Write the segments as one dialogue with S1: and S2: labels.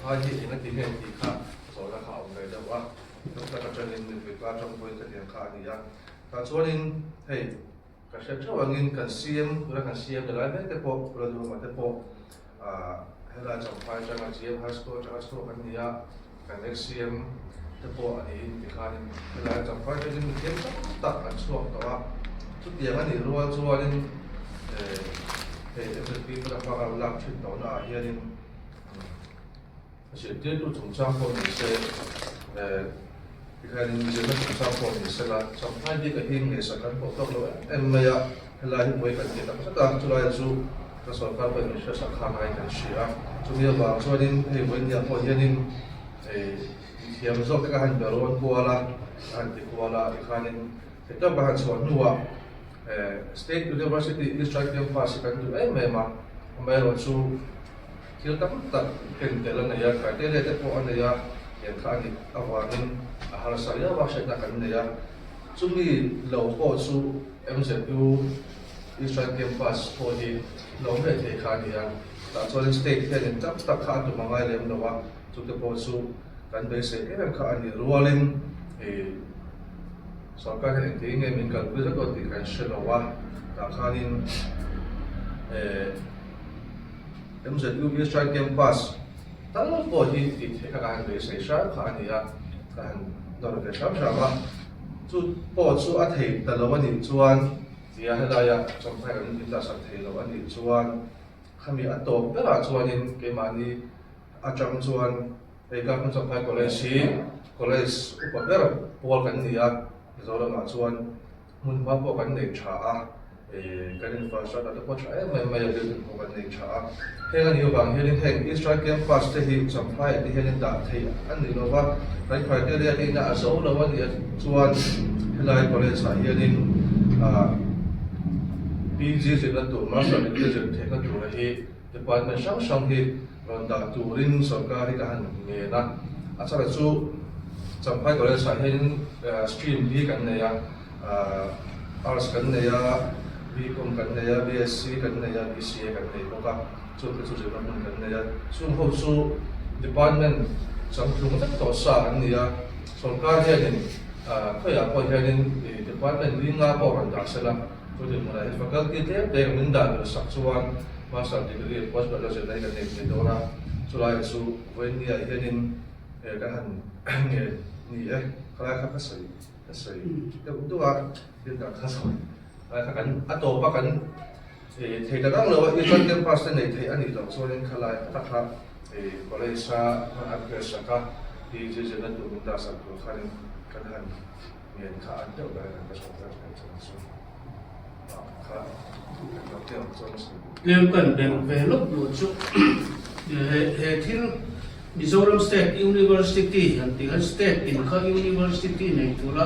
S1: Champhai hi engati nge tih kha zawhna kha a awm ve deuh a, tam tak atangin mipui ka atang pawhin khatiang kha a ni a. Tah chuanin hei ka hre theuh angin kan CM tuna kan CM ni lai mek te pawh Pu Lalduhawma te pawh ah helai Champhai atanga GM High School atanga chhuak an ni a, kan ex-CM te pawh a niin tikhanin helai Champhai atangin mithiam tam tak an chhuak tawh a, chutiang a nih rual chuanin eh hei MZP hmuna hmanga lo lak thin tawhna ah hianin Zirtirtu chungchang pawh ni se, tikhianin zirna chungchang pawh ni se la, Champhai bik a him ngaihsak kan pawh tawk lo em em mai a, helai hi buai kan ti tak zet a, chulai chu ka sorkar pawhin min hriatsak kha ngai kan hria a, chumi avang chuanin hei vawinia pawh hianin mithiam zawk te ka han be rawn kual a, ka han ti kual a, tikhanin theihtawp ka han chhuah hnuah State University Eastern Campus hi kan duh em em a, amaherawhchu Thil tam tak ken tel a nei a, criteria te pawh a nei a, tiang kha a nih avangin a harsa riau a hriatna kan nei a. Chumi lo pawh chu MZU Eastern Campus pawh hi lo awm leh thei kha a ni a, tah chuanin state hianin tam tak kha a tum a ngai lem lo a, chute pawh chu kan beisei em em kha a nih rualin ih sorkar hian engtin nge min kalpui zet dawn tih kan hre lo a, tah khanin eh. MZU Eastern Campus tal pawh hi tih theih kha ka han beisei hram kha a ni a, ka han nawr ve hram hram a. Chu pawh chu a thei ta lo a nih chuan tia helaia Champhai kan indah sak thei lo a nih chuan khami a tawp berah chuanin keimahni atang chuan hei Government Champhai College hi college upa ber pawl kan ni a, Mizoramah chuan Hmun hma pawh kan nei tha a, kan infrastructure te pawh tha em em mai a, building pawh kan nei tha a. Heng a nih avang hianin heng Eastern Campus te hi Champhai ah te hianin dah theih a ni lo va, kan criteria te ina a zo lo a nih chuan helai college ah hianin PG zirna tur, Master degree zir theihna tura hi Department hrang hrang hi rawn dah turin sorkar hi ka han ngen a, a chhan chu Champhai College ah hianin stream hi kan nei a, Arts kan nei a, BCom kan nei a, BSc kan nei a, BCA kan nei bawk a, chungte chu zirna hmun kan nei a, chung ho chu department changtlung vek tawh sa an ni a, sorkar hianin khawiah pawh hianin department linga pawh rawn dah sela. Chu dinhmunah hian faculty tlem te min dah belh sak chuan Master degree post graduate zirna hi kan nei thei dawn a, chulaiah chu vawinia hianin kan han nge ni e, khalai kha ka sawi ka sawi deuh deuh a, thil dang kha sawi khalai kha kan a tawp a kan thei ta dang lo a, Eastern Campus te nei thei a nih loh chuanin khalai tak kha college a upgrade sak a, PG zirna tur min dah sak tur khanin kan han Ngen kha an deuh ber kan ka hriat ber kan chuan chu kha kan lo teh ang chuan a sawi duh.
S2: Tlem kan belh ve lawk duh chu he thil Mizoram State University han tih khan State in kha University nei tura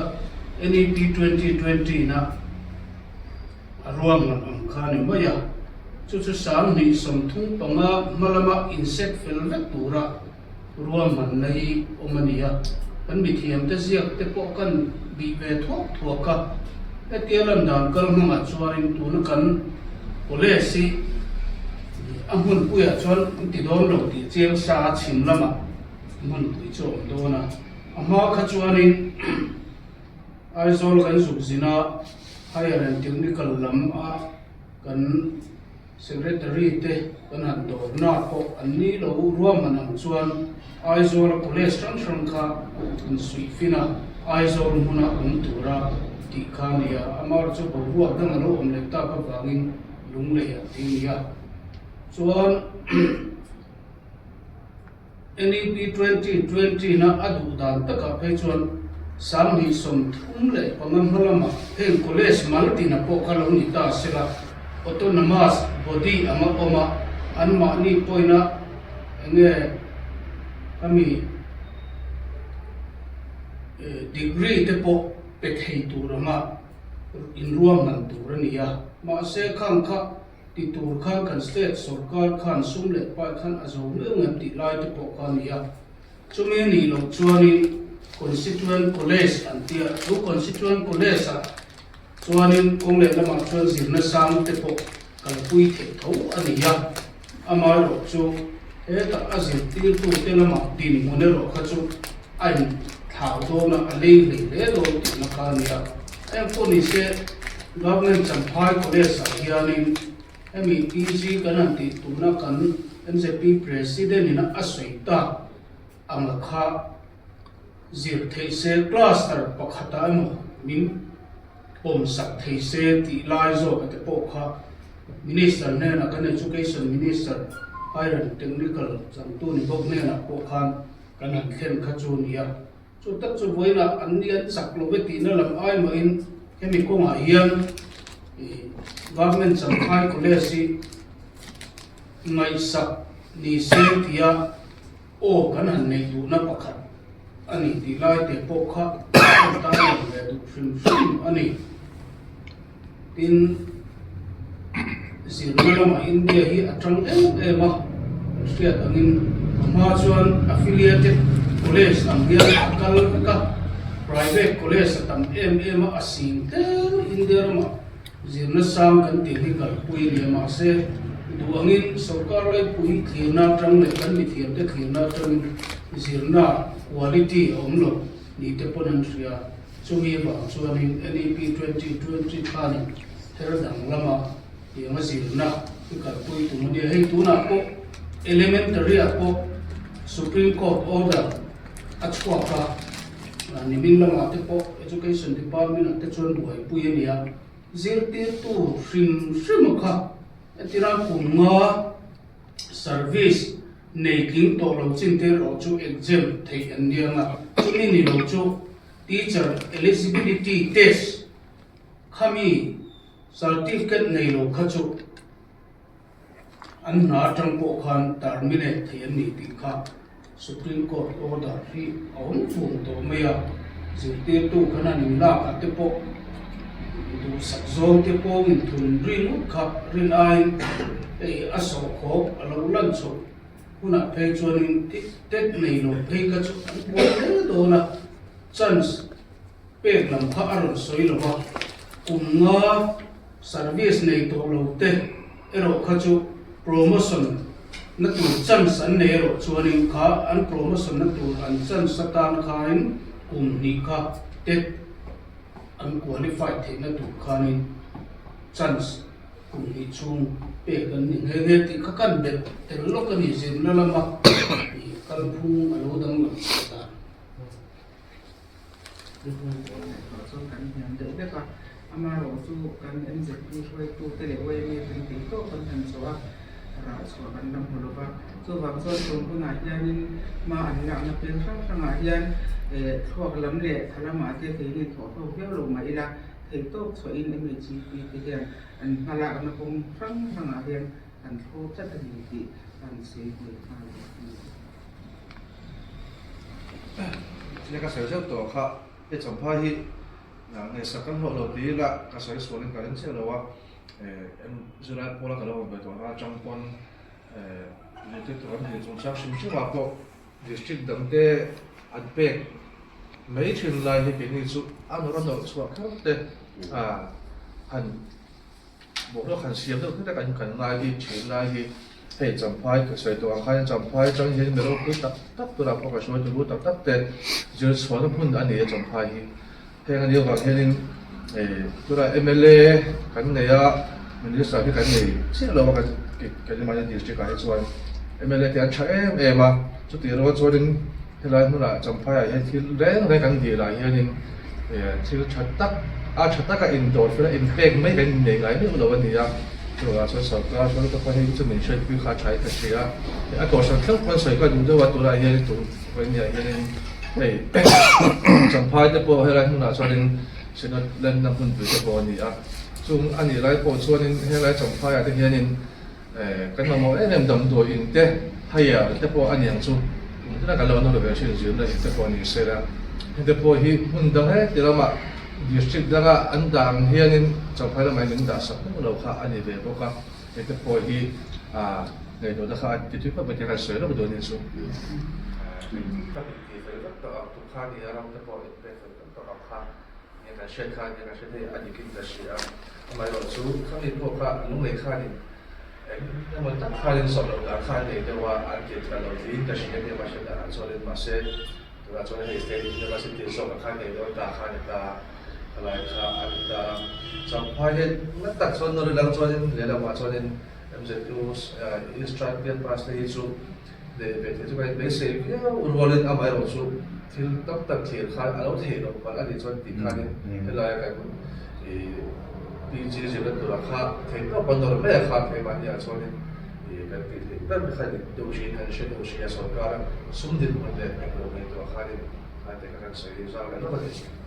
S2: NEP 2020 na a ruahman ang kha a ni mai a, chu chu 2035 hma lama inset fel vek tura Ruahmanna hi awm a ni a, kan mithiamte ziak te pawh kan bih ve thuak thuak a, hetia lan dan kal hmangah chuanin tuna kan College hi a hmunpuiah chuan an ti dawn lo tih chiang sa a chhim lamah hmunpui chu a awm dawn a, a hma kha chuanin Aizawl kan zuk zin a, Higher and Technical lam a kan Secretary te kan han dawrna pawh an ni lo ruahman ang chuan Aizawl a college hrang hrang kha an suih fin a, Aizawl hmuna awm tura tih kha a ni a, amah chu boruak dang a lo awm leh tak avangin lunglei an ti a ni a. Chuan NEP 2020 na a duh dan takah phei chuan 2035 hma lamah heng college mal tina pawh kha lo ni ta sela, autonomous body anga awm a, anmahni pawina enge khami degree te pawh pe thei tur anga inruahman tur a ni a, mahse khang kha Ti tur khan kan state sorkar khan sum leh pai khan a zo miau ngem tih lai te pawh kha a ni a. Chumi a nih loh chuanin Constituent College an ti a, chu Constituent College ah chuanin kawng leh lamah chuan zirna sang te pawh kalpui theih tho a ni a. Amaherawh chu. Hetah a zirtirtute lamah dinhmun erawh kha chu a inthlau dawn a, a lei hlei hle dawn tihna kha a ni a. Engpawh ni se, Government Champhai College-ah hianin hemi PG kan han tih tuna kan mzp President-in a sawi tak anga kha zir theih se, cluster pakhatah emaw min pawmsak thei se tih lai zawk te pawh kha Minister hnenah kan Education Minister Higher and Technical changtu ni bawk hnenah pawh khan kan han thlen kha chu a ni a. Chu tak chu vawiinah an ni an chak lo ve tihna lam ai mahin hemi kawngah hian Government Champhai College hi ngaihsak ni se tia Aw kan han neih duhna pakhat a ni tih lai te pawh kha kan tan lang ve duh hrim hrim a ni. Tin, zirna lamah India hi a tang em em a, kan hriat angin a hma chuan affiliated college ang hian a kal vek a, private college a tam em em a, a sing tel India ramah Zirna sang kan tih hi kalpui a ni a, mahse duh angin sorkar laipui thlirna atang leh kan mithiamte thlirna atangin zirna quality a awm lo ni te pawn an hria. Chumi vang chuanin NEP 2020 khanin her dang lama tianga zirna hi kalpui tum a nia. Hei tunah pawh elementary ah pawh Supreme Court order a chhuak a. Nimin lamah te pawh Education Department ah te chuan buaipui a ni a, zirtirtu hrim hrim kha hetira kum nga service nei tling tawh lo chin te erawh chu exempt theih an ni ang a, chumi ni lo chu Teacher Eligibility Test khami certificate nei lo kha chu An hna atang pawh khan terminate thei an ni tih kha Supreme Court order hi a awm fung tawh mai a, zirtirtu khan an inlakah te pawh duhsak zawng te pawng inthun ri ngawt kha rin aiin hei a sawhkhawk a lo lan chhoh hunah phei chuanin tet nei lo phei kha chu an buai hle dawn a, chance pek lam kha a rawn sawi lo va, kum nga service nei tawh lo te erawh kha chu promotion na tur chance an nei erawh chuanin kha an promotion na tur an chance atan khanin kum hnih kha te an qualify theihna tur khanin chance kum hnih chhung pek an ni nghe nghe tih kha kan belh tel lawk a ni zirna lama kalphung a lo danglam chhuah dan.
S3: Tih chuan kan hniam deuh vek a, amaherawh chu kan MZP hruaitute leh YMA kan tih tawp kan han chawh a, rah chhuah kan la hmu lo va. Chuvang chuan tun hunah hianin hma an lakna peng hrang hrangah hian thluak lam leh tha lamah te keini thawh hlawk viau lo mah ila theihtawp chhuahin MHEP te hian an hma lakna kawng hrang hrangah hian kan thlawp tlat a ni tih kan sawi hmel nghal bawk a ni.
S1: Nia ka sawi zeuh tawh kha hei Champhai hi ngaihsak kan hlawh lo tih ila ka sawi sualin ka ring chiah lo a, zirlai pawla ka lo awm ve tawh na atang pawn zirtirtu kan dil chungchang hrim hrim ah pawh district dang te an pek mai thin lai hi keini chu a nawrh a nawrh chhuah kher te han Boruak han siam deuh hret a kan ngai bik thin lai hi hei Champhai ka sawi tawh ang khan Champhai atang hian mi ropui tak tak turah pawh ka hruai tur tak tak te zir chhuahna hmun a ni a Champhai hi heng a nih avang hianin tunah mla kan nei a minister hi kan nei chiah lo a kan keimahni district ah hi chuan mla te an tha em em a chutih rual chuanin helai hmunah Champhai ah hian thil reng reng kan dil ah hianin Thil tha tak a tha taka indawr fel a inpek mai kan innei ngai meuh lo a ni a, chuvangah chuan sorkar hruaitu te pawh hei chu min hriatpui kha a tha in ka hria a, a kohhran tleuh pawn sawi ka duh deuh a tunah hian tun vawinia hianin hei Champhai te pawh helai hmunah chuanin Synod lenna hmunpui te pawh a ni a, chung a nih lai pawh chuanin helai Champhaiah te hianin Kan mamawh em em damdawi in te, haier te pawh a niang chu kum tina kan lo nawr ve thin zirna in te pawh ni se la, hengte pawh hi hmun dang he ti lamah district danga an dah ang hianin Champhai lamah hian min dah sak hmuh lo kha a ni ve bawk a, hengte pawh hi ngaihtuahna kha a ti tui khawp mai tih kha sawi lawk dawn in chu. Ka inti fel vek tawh ang tuk kha nia ram te pawh inpek fel vek tawh ang kha nia kan hriat kha nia kan hriat hei a dikin ka hria a. Amaherawhchu, khami pawh kha lunglei khanin Eng emaw tak khanin sawm loh dan kha an nei deuh a, an tih that loh tiin ka hria nia mahse danah chuanin mahse tunah chuan hei State University zawkah khan nei dawn ta kha a ni ta, khalai kha a ni ta. Champhai hian na tak chuan nawr ilang chuanin lehlamah chuanin MZU Eastern Campus te hi chu nei ve thei chu kan inbeisei viau rualin amaherawhchu thil tam tak thlir khan a lo theih loh palh a nih chuan tih khanin helaia kan ih PG zirna turah kha theih tawp a nawr mai a kha keimahni ah chuanin ih kan tih theih ber kha ni deuh hriin kan hre deuh hria sorkar a sum dinhmun leh englo ngaihtuah khanin kha te kha kan sawi zau leh lawk a ni.